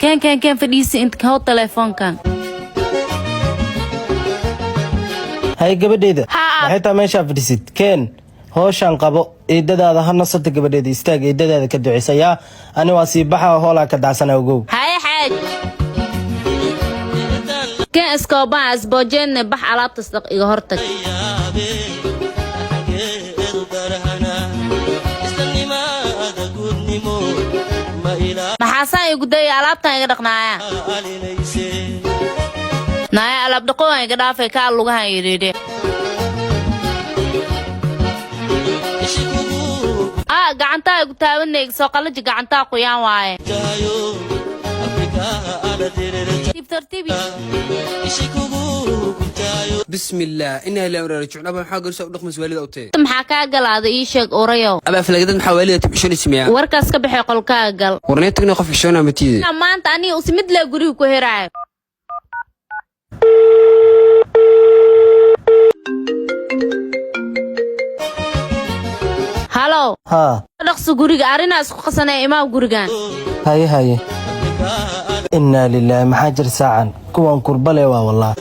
Keen, keen, keen, fadhiisi inta how telefoonkan. Hay gabadheyda. Haa. Maxay taa meeshaa fadhisid? Keen, hooshaan qabo. Eedadaada ha nasata gabadheeda. Istaag, eedadaada ka duceysa. Yaa ani waa sii baxa, hoolaa ka dacsana, ogow. Haye xaaj, keen iskoobaan isboojeenne, bax alaabtas dhaq, iga hortag. Maxaasaan igu dayay? Alaabtan iga dhaqnaaya naaya, alaab dhaqowaan iga dhaafay, kaa lugahan yidhiidhe. Aa, gacantaa igu taabanayga, soo qalaji gacantaa, quyaan waaye. Tartiib tartiib. Bismillaah, inaa ilaa raajicuun. Aba, maxaa garsa u dhaqmas waalida u tee? Maxaa kaa galaada? Ii sheeg urayow. Aba, aflagadad maxaa waalida tibxishoonaysa miyaa? Warkaas ka baxay, qolkaaga gal. Warnee tagna, qof xishoonaa matiide. Maanta aniga usimid lee guriga ku heraayo. Halow. Haa. Dhaqso guriga, arrinaa isku qasanaya, imaam gurigan. Haye haye, innaa lilaahi, maxaa jir saacan? Kuwan kurbale waa wallah.